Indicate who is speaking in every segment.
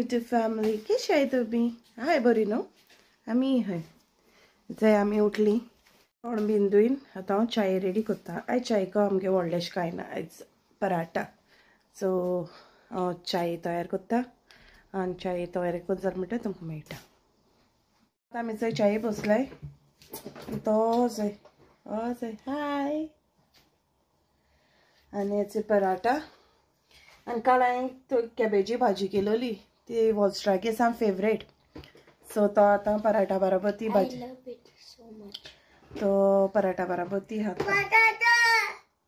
Speaker 1: YouTube family, कशी आहे तुम्ही? हाय बरी न्हू? आमी हय जंय आमी उठली तोंड बीन धुयन आतां हांव चाय रेडी करता. आयज चायको आमगे व्हडलेशें कांय ना, आयज पराठा. सो हांव चाय तयार करता आनी चाय तयार करून जालें म्हणटकीर तुमकां मेळटा. आतां आमी जंय चाय बसलाय तो जंय जंय हाय आनी हेचे पराठा. आनी काल हांवें कॅबेजी भाजी केलोली, ती वॉल्स्ट्रागे साम फेवरेट. सो तो आतां पराठा बराबर ती भाजी, तो पराठा बराबर ती खाता.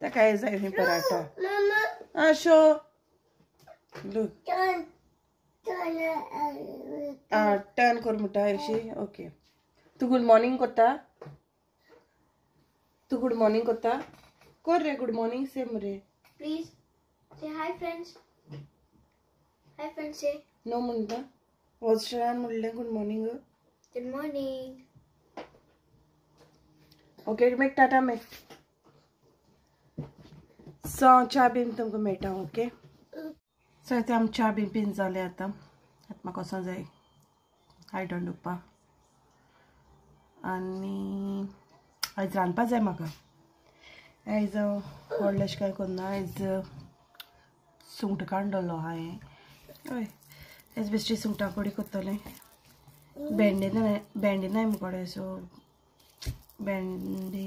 Speaker 1: ताका जाय न्ही पराठा. आं शो आं टर्न कर म्हणटा हरशी. ओके, तूं गुड मॉर्निंग करता? तूं गुड मॉर्निंग करता? कर रे गुड मॉर्निंग सेम रे
Speaker 2: please. Say hi friends. Hi friends say.
Speaker 1: No म्हणटा वॉल्स्ट्रान म्हणलें good morning.
Speaker 2: Good morning.
Speaker 1: Okay make tata make. So च्या बीन तुमकां मेळटा. ओके, सो आतां आम च्या बीन पीन जालें. आतां आतां म्हाका वचों जाय आयदन धुवपा आनी आयज रांदपा जाय म्हाका. आयज व्हडलेशें कांय करना, आयज सुंगटां काडून दवरलो हांवें. हय, आयज बेश्टी सुंगटां कडी करतलें. भेंडे भेंडे नाय मुकोडे, सो भेंडे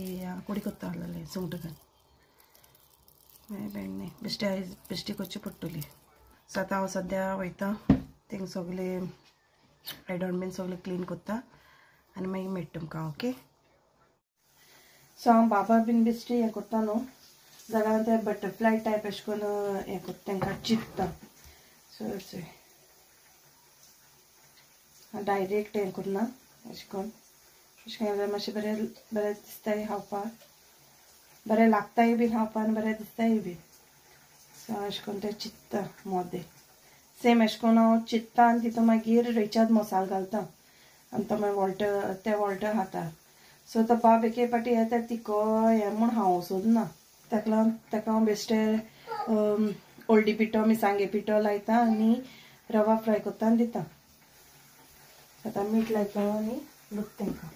Speaker 1: कडी करता आसलें सुंगटां घालून. मागीर भेंडे बेश्टे आयज बेश्टी करची पडटली. सो आतां हांव सद्या वयता थिंग सगळे आयदन बीन सगळें क्लीन करता आनी मागीर मेळटा तुमकां. ओके, सो हांव बाबा बीन बेश्टी हें करता न्हू जाल्यार ते बटरफ्लाय टायप अशें करून हें करता, तांकां चित्ता. सो डायरेक्ट हें करना अशें करून, अशें जाल्यार मातशें बरें बरें दिसताय खावपाक, बरें लागताय बीन खावपाक आनी बरें दिसताय बीन. सो अशें करून तें चित्ता मोदें सेम अशें करून हांव चित्ता आनी तितून मागीर रेच्याद मसालो घालता आनी तो मागीर वॉल्ट ते वॉल्ट खाता. सो तो बाब एक एक पाटी येता तिको हें म्हूण हांव सोदना, ताका लागून ताका हांव बेश्टें हळदी पिठो मिरसांगे पिठो लायता आनी रवा फ्राय करता आनी दिता. आतां मीठ लायता आनी लुकता तांकां.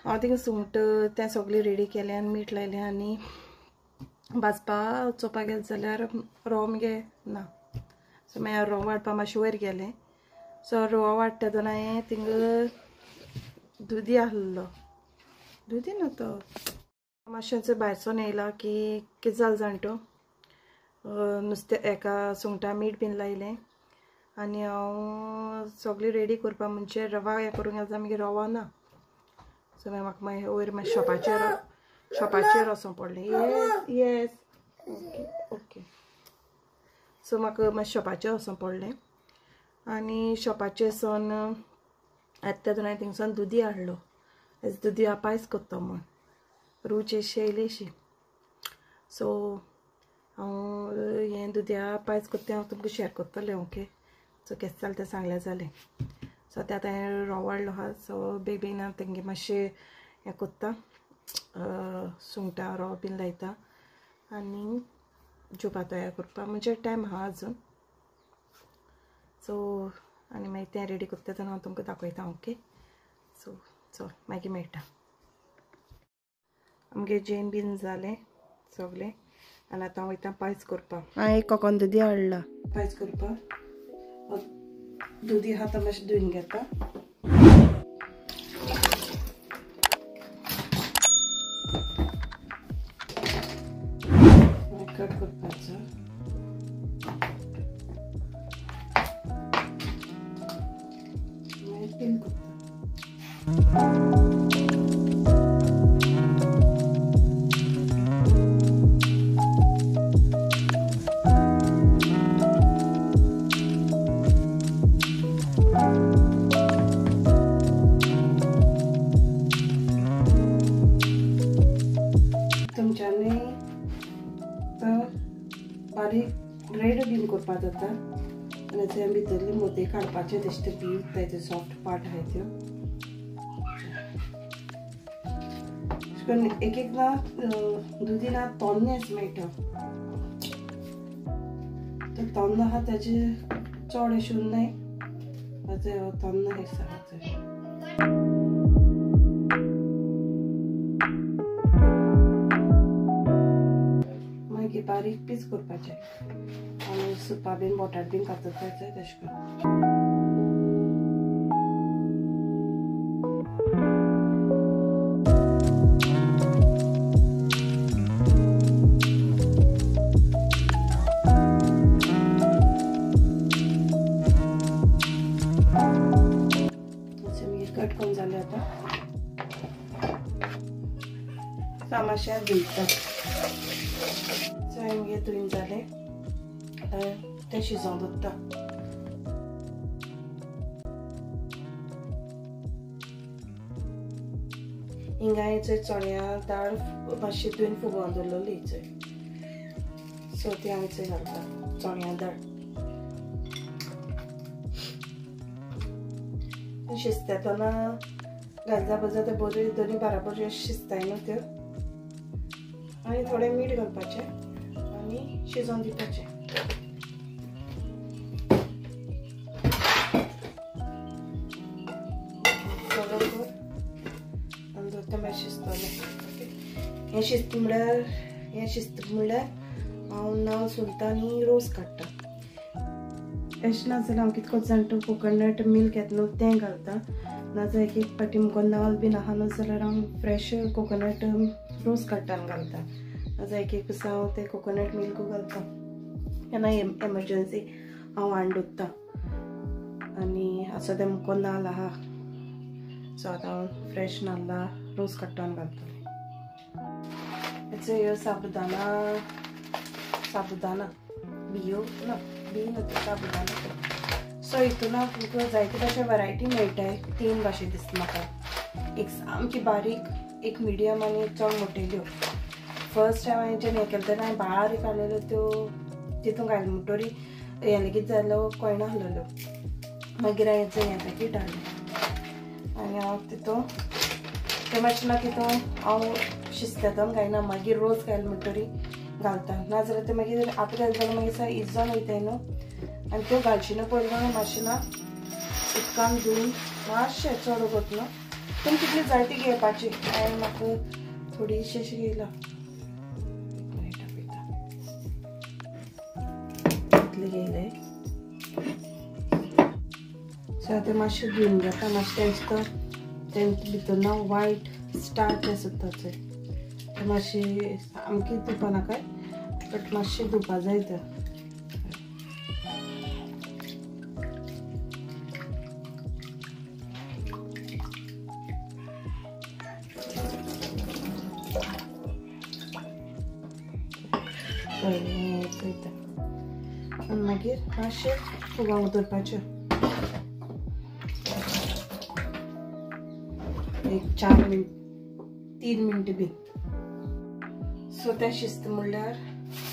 Speaker 1: हांव थिंगा सुंगट तें सगळें रेडी केलें आनी मीठ लायलें आनी भाजपा चोवपाक गेलें जाल्यार रवो मगे ना. सो मागीर रवो वाडपा मातशें वयर गेलें. सो रवो वाडटा तेन्ना हांवें थिंगा दुदी आहलो, दुदी न्हू तो मातशें भायरसून येयला की कितें जालें जाण तूं, नुस्तें एका सुंगटां मीठ बीन लायलें आनी हांव सगळें रेडी करपा म्हणजे रवा हें करूंक गेलें जाल्यार मागीर रवा ना. सो मागीर म्हाका मागीर वयर मागीर शॉपाचेर वचों पडलें. Yes yes okay okay. So म्हाका मातशें शॉपाचेर वचों पडलें आनी शॉपाचेर वचोन आतां तेन्ना हांवें थिंगसून दुदी हाडलो. आयज दुदी पायस करता म्हूण रूच अशी येयली अशी. सो हांव हें दुदया पायस करता तें हांव तुमकां शेअर करतलें. ओके, सो केशें जालें तें सांगल्यार जालें. सो आतां आतां हांवें रवो हाडलो आहा. सो बेगीन बेगीन तेंगे मातशें हें करता, सुंगटां रवो बीन लायता आनी जेवपा तयार करपा म्हणजे टायम आहा अजून. सो आनी मागीर तें रेडी करता तेन्ना हांव तुमकां दाखयता. ओके, सो चल मागीर मेळटा. आमगे जेवण बीन जालें सगळें आनी आतां हांव वयता पायस करपाक. हांवें एक कोकोन दुदी हाडला पायस करपाक. दुदी आहा तो मातशें धुवन घेता. कट करपाचो. मागीर पील करता. तुमच्यांनी तो बारीक रेड बीन करपा जाता आनी ते भितरली मोती काडपाचे दिश्ट बी उरताय ते सॉफ्ट पार्ट आहाय त्यो. अशें करून एक एकदां दुदी ना तोन्नेच मेळटा, तो तोन्नो आहा ताजे चड अशें उरनाय आतां तान्ना आसा. मागीर बारीक पीस करपाचें आनी सुपा बीन बटाट बीन कातता तशें करून. कट करून जालें आतां मातशें धुयता. सो मागीर धुयन जालें आतां तें शिजोवंक दवरता. हिंगा चोय चण्या दाळ मातशी धुयन फुगोवन दवरलेली चोय, सो ती हांव चोय घालता चण्या दाळ. शिजता तेन्ना घालता पळय ते बऱ्यो दोनी बराबर शिजताय न्हू त्यो. आनी थोडें मीठ घालपाचें आनी शिजोवन दिवपाचें. सगळें कर आनी दवरता मागीर शिजतलें. ओके, हें शिजता म्हणल्यार हांव नाल्ल सोलता आनी रोस काडटा. अशें ना जाल्यार हांव कितें करता जाणा, कोकोनट मिल्क येता न्हू तें घालता. नाजाल्यार एक एक फावटी मुगो नाल्ल बीन आहा न्हू जाल्यार हांव फ्रेश कोकोनट रोस काडटा आनी घालता. नाजाल्यार एक एक दिसा हांव तें कोकोनट मिल्क घालता. केन्ना एमरजंसी हांव हाडून दवरता. आनी आसा तें मुगो नाल्ल आहा, सो आतां हांव फ्रेश नाल्ला रोस काडटा आनी घालतलें. ह्यो साबुदाना साबुदाना बियो ना बी न्हू त्यो साबुदाना. सो हितून तुमकां जायते भाशे वरायटी मेळटाय. 3 भाशे दिसता म्हाका, एक सामकी बारीक, एक मिडियम आनी एक चड मोटेल्यो. फर्स्ट टायम हांवें जेन्ना हें केलें तेन्ना हांवें बारीक हाडलेल्यो त्यो तितून घायलें म्हणटरी हें लेगीत जालो कळना आसलेल्यो. मागीर हांवें हें पॅकेट हाडलें आनी हांव तितून तें मातशें ना तितून हांव शिजता तेन्ना घायना, मागीर रोस घायलें म्हणटरी घालता. नाजाल्यार तें मागीर आतां घालता जाल्यार मागीर इजोन वयताय न्हू. आनी त्यो घालचे न्हू पयलीं मातशें ना उदकान धुवन मातशें चड वगत न्हू, तुमी कितली जाय ती घेवपाची. हांवें म्हाका थोडीशी अशी घेयला, एक मिनीट पळयता कितली घेयले. सो आतां मातशें धुवन घेता. मातशें तेंचो तो तेंचे भितर ना वायट स्टार्च आसता चोय, तें मातशें सामकें धुवपा नाकाय, बट मातशें धुवपा जाय तें. चोयता आनी मागीर मातशें फुगोवंक दवरपाचें एक 4 मिनट 3 मिनटां बीन. सो तें शिजता म्हणल्यार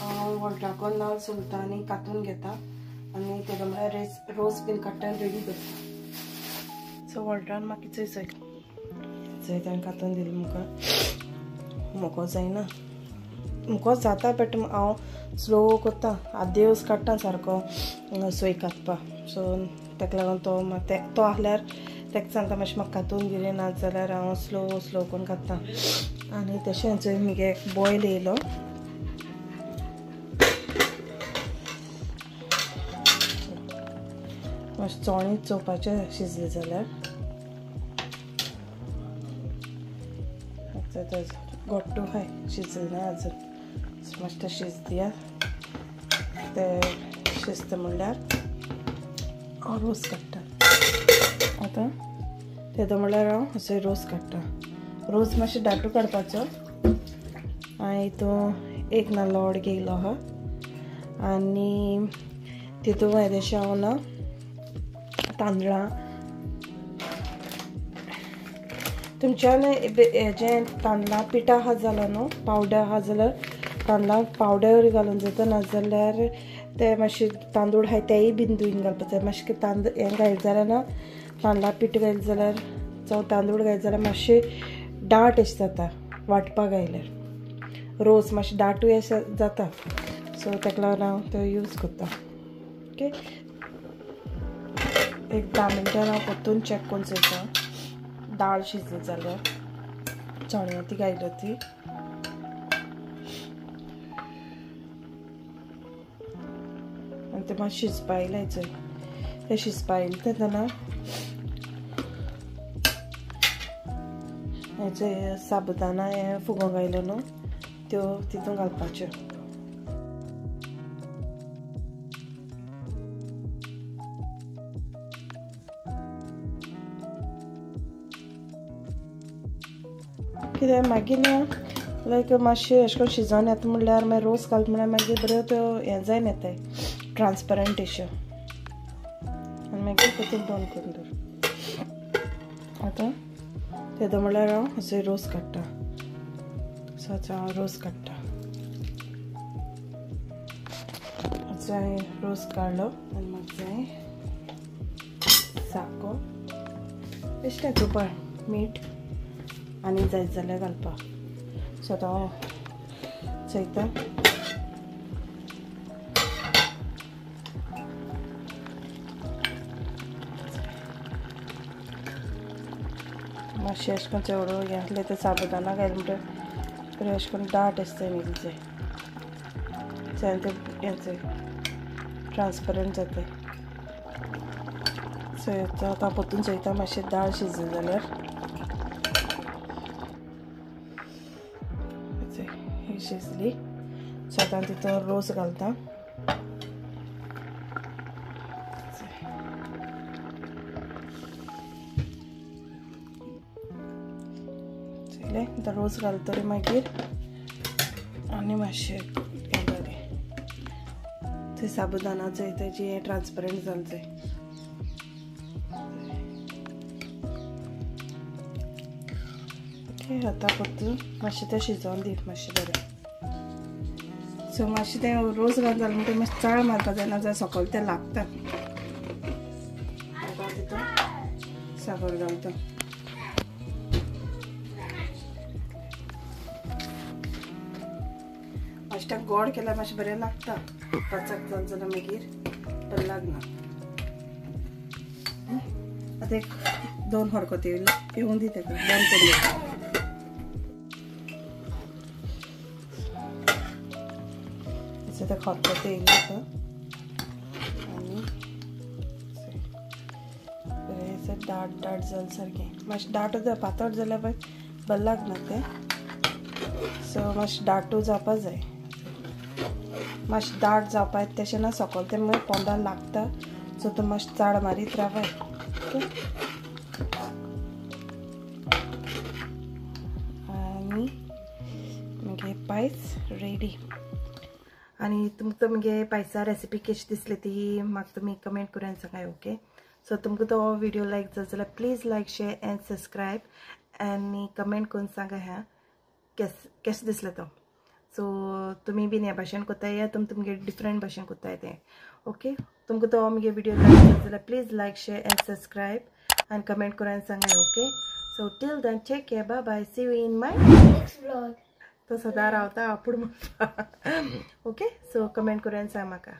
Speaker 1: हांव वोल्टाको नाल्ल सोलता आनी कातून घेता आनी तेका म्हळ्यार रोस बीन काडटा आनी रेडी करता. सो वोल्टान म्हाका चोय चोय चोय ताणें कातून दिलें म्हाका. म्हाका जायना, म्हाका जाता बट हांव स्लो करता, आदेवस काडटा सारको सोय कातपा. सो ताका लागून तो तो आहल्यार ताका सांगता मातशें म्हाका कातून दिलें, ना जाल्यार हांव स्लो स्लो करून काडटा. आनी तशेंच मुगे बॉयल येयलो. मातशें चोणें चोवपाचें शिजलें जाल्यार गोट्टू हाय शिजलें ना अजून, मातशें तें शिज दिया. तें शिजता म्हणल्यार हांव रोस काडटा. आतां तेदो म्हणल्यार हांव असो रोस काडटा. रोस मातशें दाटू काडपाचो. हांवें हितून एक नाल्ल घेयलो आहा आनी तितून येदेशें हांव ना तांदळां तुमच्यान हेजें तांदळां पिठा आहा जाल्यार न्हू पावडर आहा जाल्यार तांदळां पावडर घालून जाता, नाजाल्यार ते मातशे तांदूळ आहाय तेय बीन धुवन घालपाक जाय. मातशें तांदूळ हें घायलें जाल्यार ना तांदळां पीठ घायलें जाल्यार जावं तांदूळ घायलें जाल्यार मातशें दाट अशें जाता वांटपाक आयल्यार रोस मातशें दाटूय अशें जाता. सो ताका लागून हांव तो यूज करता. ओके. एक 10 मिनटां हांव परतून चॅक करून चोयता दाळ शिजली जाल्यार चण्या ती घायल्या ती. आनी ते मातशें शिजपा येयलें चोय, ते शिजपा येयलें तेन्ना हें साबुदाना हें फुगोवंक घायलें न्हू त्यो तितून घालपाच्यो. कित्याक मागीर न्हू लायक मातशें अशें करून शिजोवन येता म्हणल्यार मागीर रोस घालता म्हणल्यार मागीर बऱ्यो त्यो हें जायन येताय ट्रान्सपरंट अश्यो. आनी मागीर परतून बंद करून दवर. आतां तेदो म्हणल्यार हांव असो रोस काडटा. सो आतां हांव रोस काडटा. आतां हांवें रोस काडलो आनी मागीर हांवें साको बेश्टें तुपा मीठ आनी जायत जाल्यार घालपाक. सो आतां हांव चोयता. मातशें अशें करून चेवडो हें आसलें तें साबुदाना घायलें म्हणटकीर बरें अशें करून दाट आसता न्ही तें, तें हें ट्रान्सपरंट जाता. सो आतां परतून चोयता मातशें दाळ शिजली जाल्यार. ही शिजली. सो आतां तितून रोस घालता. आतां रोस घालतरी मागीर आनी मातशें हें जालें ते साबुदाना चोय तेजी हें ट्रान्सपरंट जालें चोय. ओके आतां परतून मातशें तें शिजोवन दी मातशें बरें. सो मातशें तें रोस घालून जालें म्हणटकीर मातशें चाळ मारपाक जायना जाल्यार सकयल तें लागता. आतां तितून साकर घालता. मातशें गोड केल्यार मातशें बरें लागता, पाचाक जालें जाल्यार मागीर बरें लागना. आतां एक 2 हरकती येवन दी तेका, बंद करून दिता. तें खतखतें येयलें आतां आनी बरें दाट दाट जालें सारकें. मातशें दाट पातळ जाल्यार बरें लागना तें. सो मातशें दाटू जावपा जाय. मातशें दाट जावपा तशें ना सकयल तें मागीर पोंदा लागता. सो तूं मातशें चाड मारीत रावाय. ओके आनी मागीर पायस रेडी. आनी तुमकां मुगे पायसा रेसिपी कशी दिसली ती म्हाका तुमी कमेंट करून सांगाय. ओके सो तुमकां तो व्हिडियो लायक जालो जाल्यार please like share and subscribe आनी कमेंट करून सांगा ह्या केस दिसलें तो. सो तुमी बीन ह्या भाशेन कोत्ताय या तुमी तुमगे डिफरंट भाशेन कोत्ताय तें. ओके तुमकां तो मुगे व्हिडियो लायक जालो जाल्यार please like share and subscribe आनी कमेंट करून सांगाय. Okay so till then take care, bye bye, see you in my
Speaker 2: next vlog.
Speaker 1: तो सदां रावता आपूण. ओके सो कमेंट करून सांग म्हाका.